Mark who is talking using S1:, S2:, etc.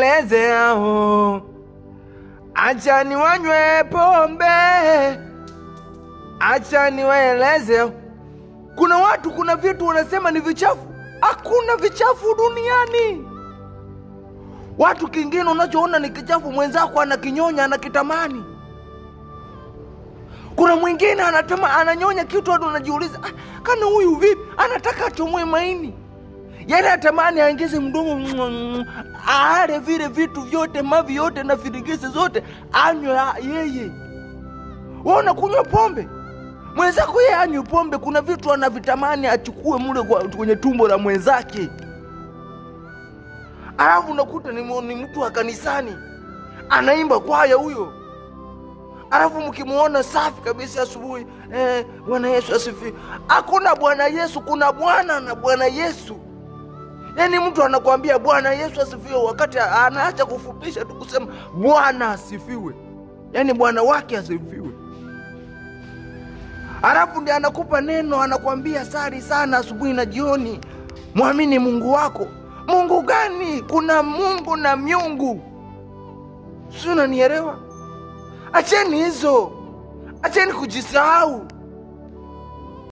S1: niwaeleze hao, acha niwanywe pombe, acha niwaeleze. Kuna watu, kuna vitu wanasema ni vichafu. Hakuna vichafu duniani. Watu kingine unachoona ni kichafu, mwenzako anakinyonya, anakitamani. Kuna mwingine anatama, ananyonya kitu hadi unajiuliza, ah, kana huyu vipi? Anataka achomoe maini, yaani atamani aingize mdomo aale vile vitu vyote, mavi yote na firigisi zote anywe yeye. Wewe unakunywa pombe, mwenzako yeye anywe pombe. Kuna vitu anavitamani achukue mule kwenye tumbo la mwenzake, alafu unakuta ni mtu wa kanisani anaimba kwaya huyo, alafu mkimuona safi kabisa asubuhi, Bwana Yesu asifiwe. Hakuna Bwana Yesu, kuna Bwana na Bwana Yesu. Yaani mtu anakuambia Bwana Yesu asifiwe, wakati anaacha kufupisha tu kusema Bwana asifiwe, yaani Bwana wake asifiwe. Alafu ndiye anakupa neno, anakuambia sali sana asubuhi na jioni, mwamini Mungu wako. Mungu gani? Kuna Mungu na miungu, si unanielewa? Acheni hizo, acheni kujisahau.